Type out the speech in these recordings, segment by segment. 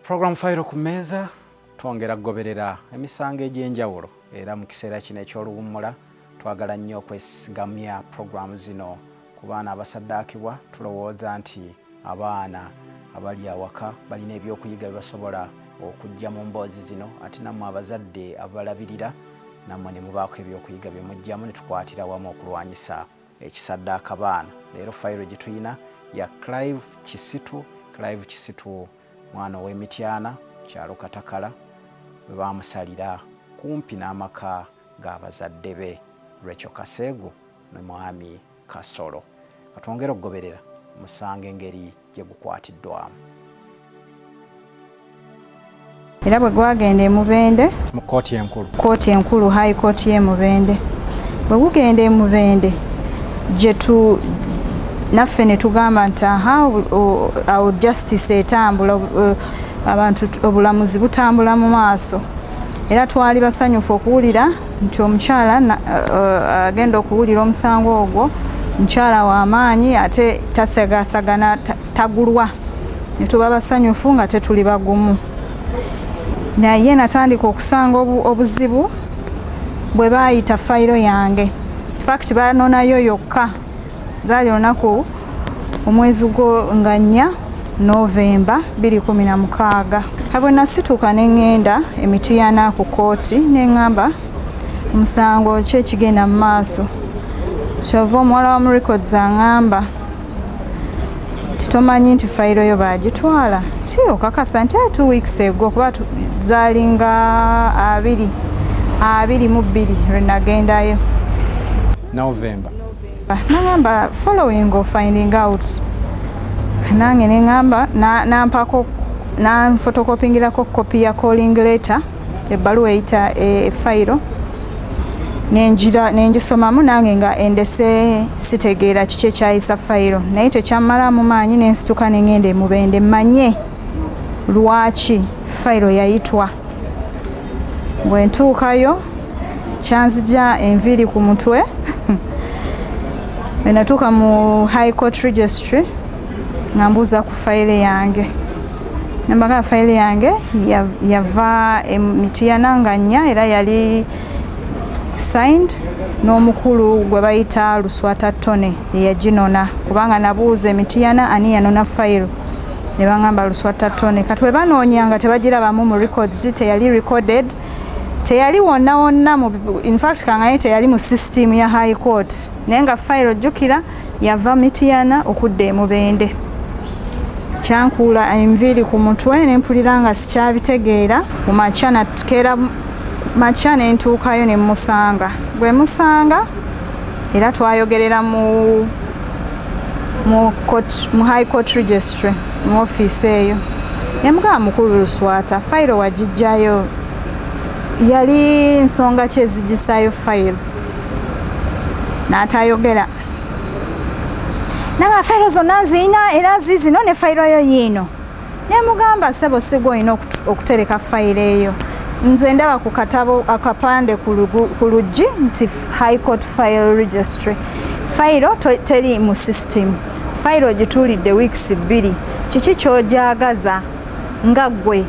Program Fayiro ku Mmeeza, twongera kugoberera emisango egy'enjawulo, era mu kiseera kino eky'oluwummula twagala nnyo okwesigamya puroguramu zino ku baana abasaddaakibwa. Tulowooza nti abaana abali awaka balina ebyokuyiga bye basobola okuggya mu mboozi zino, ate nammwe abazadde ababalabirira nammwe ne mubaako ebyokuyiga bye muggyamu ne tukwatira wamu okulwanyisa ekisaddaaka baana. Leero fayiro gye tulina ya Clive Kisitu. Clive Kisitu mwana ow'Emityana, kyalo Katakala, bwe baamusalira kumpi n'amaka g'abazadde be Rachel Kaseegu ne mwami Kasolo. Katwongere okugoberera musango engeri gye gukwatiddwamu. Era bwe gwagenda e Mubende mu kkooti enkulu, kkooti enkulu, High Court y'e Mubende, bwe gugenda e Mubende gye tu naffe ne tugamba nti aha, awo justice etambula, abantu obulamuzi butambula mu maaso. Era twali basanyufu okuwulira nti omukyala agenda okuwulira omusango ogwo mukyala w'amaanyi, ate tasagasagana, tagulwa, ne tuba basanyufu nga tetuli bagumu. Naye natandika okusanga obuzibu bwe baayita fayiro yange. Fact, banonayo yokka. Zaali olunaku omwezi gwo nga 4 Novemba 2016. Kabwe nasituka ne ŋŋenda Emitiyana ku kooti, ne ŋŋamba, "Omusango ki ekigenda mu maaso?" Kyova omuwala wa mu records aŋŋamba nti, "Tomanyi nti fayiro yo baagitwala?" Ti, "Okakasa?" Nti, 2 weeks ago," kuba zaalinga 22 lwe nagendayo. November. Nagamba, "Following or finding out." Nange neŋŋamba, nampako, nanfotokopingirako kopi ya calling letter, ebbaluwa eyita efayiro, nenjira nengisomamu. Nange nga endese sitegeera kiki ekyayisa fayiro, naye tekyammalaamu maanyi. Nensituka nengenda Emubende mmanye lwaki fayiro yayitwa. Bwe ntuukayo, kyanzija enviiri ku mutwe. Bwe natuuka mu High Court registry nga mbuuza ku fayiro yange, nembagamba fayiro yange yava Emitiyana nga 4, era yali signed n'omukulu gwe bayita Luswata Tone eyaginona, kubanga nabuuza Emitiyana ani yanona fayiro, ne baŋŋamba Luswata Tone. Kati bwe banoonya nga tebagirabamu mu records, teyali recorded, teyali wonna wonna mu, in fact kangaye teyali mu system ya High Court, naye nga fayiro, jjukira, yava Mitiyana okudda Emubende. Kyankuula enviiri ku mutwe, nempulira nga sikyabitegeera. Ku makya nakeera makya nentuukayo ne musanga. Bwe musanga, era twayogerera mu High Court registry, mu ofiisi eyo. Nemugamba, "Mukulu Luswata, fayiro wagijjayo, yali nsonga ki ezigisaayo fayiro?" N'atayogera. Naba fayiro zonna nziina, era ziizino ne fayiro yo yiino. Nemugamba, "Ssebo, sigwe olina okutereka fayiro eyo. Nze ndaba ku katabo akapande ku luggi nti High Court File Registry. Fayiro teri mu system. Fayiro ogituulidde weeks 2, kiki kyojagaza? Nga ggwe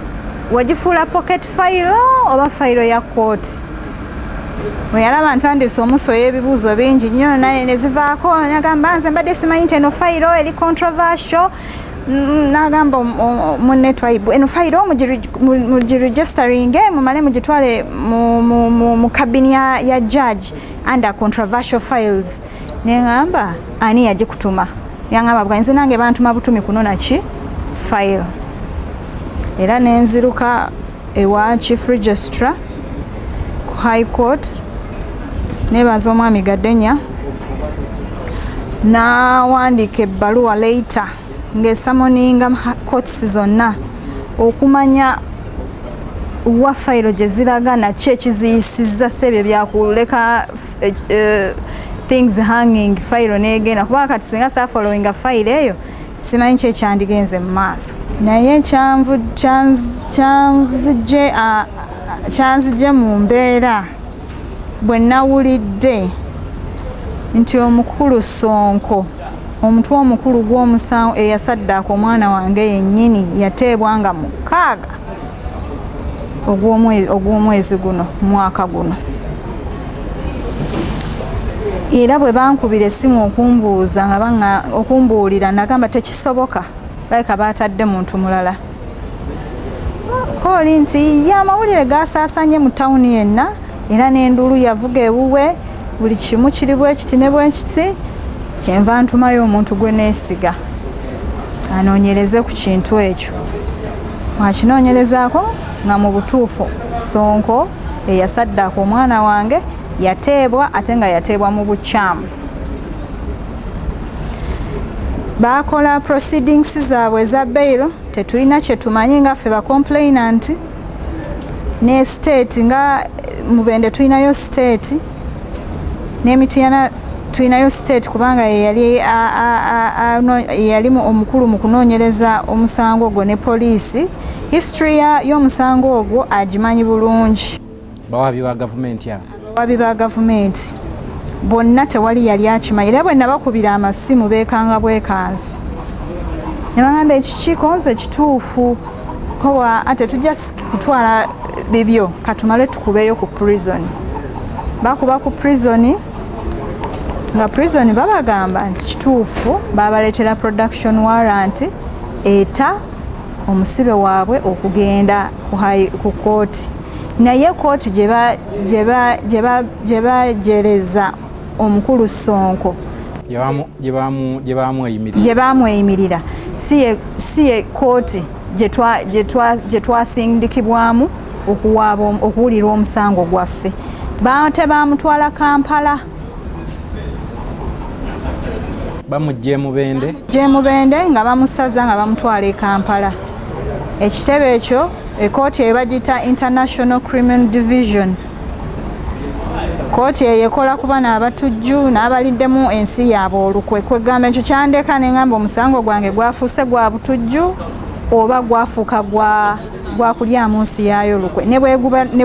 wagifuula pocket fayiro oba fayiro ya kooti?" Bwe yalaba ntandise omusoya ebibuuzo bingi nnyo, naye nezivaako. Nagamba, "Nze mbadde simanyi nti eno fayiro eri controversial." Nagamba munne Twaibu, "Eno fayiro mugiregisteringe, mumale mugitwale mu cabin ya judge under controversial files." Neŋamba, "Ani yagikutuma?" Yaŋamba bwa, "Nze nange bantuma butumi kunona ki file." Era nenziruka ewa chief registrar ku High Court. Nebaza omwami Gadenya, nawandiika ebbaluwa letter ng'esummoninga courts zonna okumanya wa fayiro gye ziraga, naki ekiziyisizza. Si ebyo byakuleka things hanging, fayiro negenda, kubanga kati singa saafollowinga fayiro eyo, simanyi ki ekyandigenze mu maaso. Naye kyanzije mu mbeera bwe nawulidde nti omukulu Sonko Omutwe omukulu gw'omusango eyasaddaaka omwana wange yennyini yateebwa nga 6 ogw'omwezi guno, mwaka guno. Era bwe bankubira essimu okumbuuza nga okumbuulira, nagamba tekisoboka, baleka baatadde muntu mulala. Kooli nti ye amawulire gasaasanye mu tawuni yenna, era n'enduulu yavuga ewuwe, buli kimu kiri bwe kiti ne bwe kiti. Kyenva ntumayo omuntu gwe neesiga anoonyereze ku kintu ekyo. Mwakinoonyerezaako nga mu butuufu Sonko eyasaddaaka omwana wange yateebwa, ate nga yateebwa mu bukyamu. Baakola proceedings zaabwe eza bail, tetulina kye tumanyi nga ffe ba complainant ne state. Nga Mubende tulinayo state, n'Emitiyana tulinayo state, kubanga yeyali omukulu mu kunoonyereza omusango ogwo ne poliisi. History y'omusango ogwo agimanyi bulungi. Bawabi ba gavumenti abo, abawabi ba gavumenti bonna tewali yali akimanyi. Era bwe nabakubira amasimu beekanga bwekansi ne bagamba ekikiiko nze kituufu kowa ate tujja kutwala bibyo, katumale tukubeyo ku prison. Bakuba ku prison, nga prison babagamba nti kituufu babaleetera production warrant eta omusibe waabwe okugenda ku kooti, naye kooti gye bajereza omukulu Sonko gye bamweyimirira si ye kooti gye twasindikibwamu okuwulira omusango gwaffe. Baate bamutwala Kampala, bamugye Mubende, gye Mubende nga bamusaza nga bamutwala e Kampala. Ekitebe ekyo ekooti eyo bagiyita International Criminal Division. Kooti eyo ekola ku bano abatujju n'abaliddemu ensi yaabwe olukwe. Kwegamba ekyo kyandeka ne ngamba omusango gwange gwafuuse gwa butujju oba gwafuuka gwa kulyamu nsi yaayo olukwe. Ne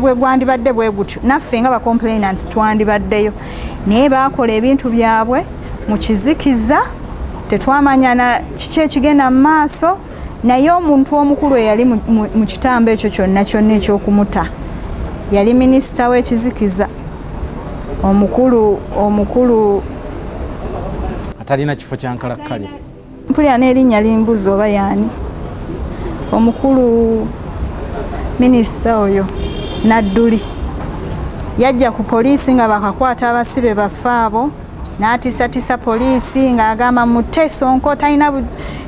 bwe gwandibadde bwe gutyo, naffe nga ba complainants twandibaddeyo, naye baakola ebintu byabwe mu kizikiza, tetwamanya na kiki ekigenda mu maaso. Naye omuntu omukulu eyali mu kitambo ekyo kyonna kyonna ekyokumuta yali minisita w'ekizikiza omukulu atalina kifo kya nkalakkalira. Mpulira n'erinnya limbuzi oba yaani, omukulu minisita oyo Nadduli yajja ku poliisi nga bakakwata abasibe baffe abo, n'atiisatiisa poliisi ng'agamba mutte Sonko,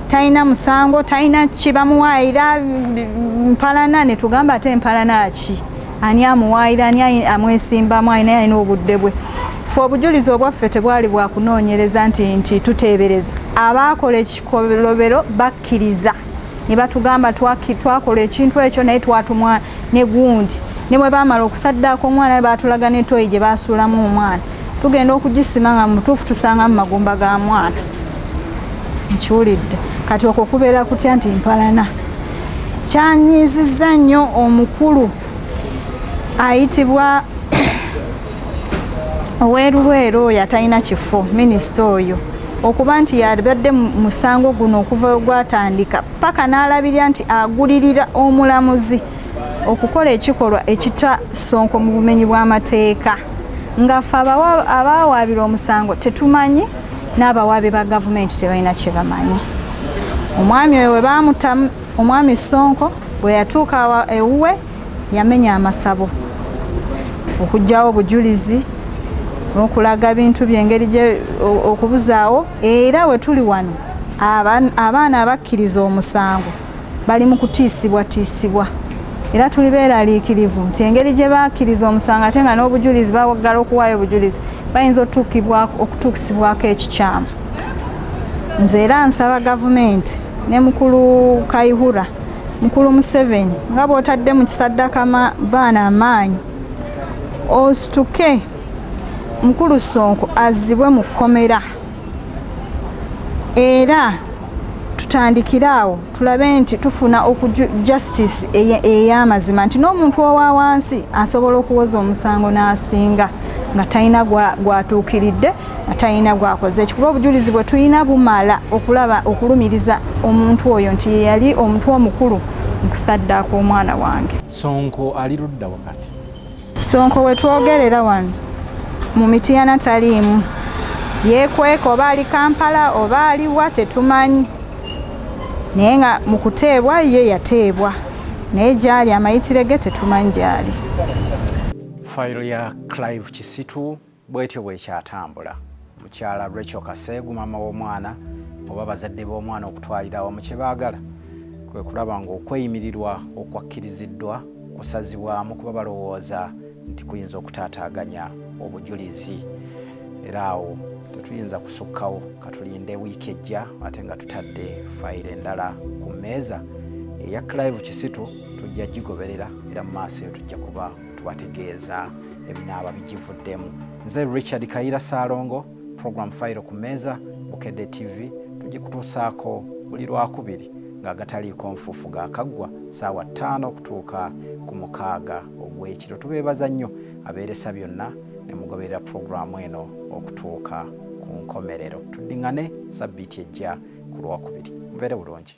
talina musango, talina ki, bamuwaayira mpalana. Ne tugamba ate mpalana ki? Ani amuwaayira? Ani amwesimbamu? Alina obudde bwe. Ffe obujulizi obwaffe tebwali bwa kunoonyereza nti tuteebereza. Abaakola ekikolobero bakkiriza ne batugamba twakola ekintu ekyo, naye twatumwa ne gundi. Ne bwe baamala okusaddaako omwana, baatulaga n'etoyi gye baasuulamu omwana, tugenda okugisima nga mutuufu tusanga mu magumba ga mwana. Nkiwulidde kati okwo kubeera kutya nti mpalana. Kyanyiizizza nnyo omukulu ayitibwa Oweruweru oyo atalina kifo, minisita oyo, okuba nti yabadde musango guno okuva gwatandika paka n'alabirira nti agulirira omulamuzi okukola ekikolwa ekita Sonko mu bumenyi bw'amateeka, nga ffe abawaabira omusango tetumanyi, n'abawaabi ba gavumenti tebalina kye bamanyi. Omwami oyo bwe baamuta, omwami Sonko bwe yatuuka ewuwe yamenya amasabo okuggyawo obujulizi n'okulaga bintu by'engeri okubuzaawo. Era we tuli wano abaana abakkiriza omusango bali mu kutiisibwatiisibwa, era tuli beeraliikirivu nti engeri gye bakkiriza omusango ate nga n'obujulizi baagala okuwaayo obujulizi, bayinza okutuukisibwako ekikyamu. Nze era nsaba gavumenti ne mukulu Kayihura, mukulu Museveni, nga bw'otadde mu kisaddaka baana amaanyi, osituke mukulu Sonko azzibwe mu kkomera, era Tutandikire awo tulabe nti tufuna justice ey'amazima, nti n'omuntu owa wansi asobola okuwoza omusango n'asinga nga talina gwatuukiridde, nga talina gwakoze ekikuba. Obujulizi bwe tulina bumala okulaba okulumiriza omuntu oyo nti ye yali omuntu omukulu mu kusaddaaka omwana wange. Sonko ali ludda wakati? Sonko wetwogerera wano mu Mityana taliimu, yeekweka, oba ali Kampala oba aliwa tetumanyi, naye nga mu kuteebwa ye yateebwa, naye gyali amayitire ge tetumanyi gyali. Fayiro ya Clive Kisitu bwetyo bwekyatambula. Mukyala Rachel Kaseegu, maama w'omwana, oba bazadde b'omwana okutwalira awamu, kye baagala kwe kulaba ng'okweyimirirwa okwakkiriziddwa kusazibwamu, kuba balowooza nti kuyinza okutaataaganya obujulizi. Era awo tetuyinza kusukkawo, katulinde wiiki ejja ate nga tutadde fayiro endala ku mmeeza eya Clive Kisitu. Tujja gigoberera era mu maaso eyo tujja kuba tubategeeza ebinaaba bigivuddemu. Nze Richard Kayira Saalongo. Program Fayiro ku Mmeeza, Bukedde TV, tugikutuusaako buli Lwakubiri ng'agataliiko nfuufu gaakaggwa saawa 5 okutuuka ku 6 ogw'ekiro. Tubeebaza nnyo abeeresa byonna ne mugoberera puroguramu eno okutuuka ku nkomerero. Tuddiŋŋane sabbiiti ejja ku Lwakubiri. Mubeere bulungi.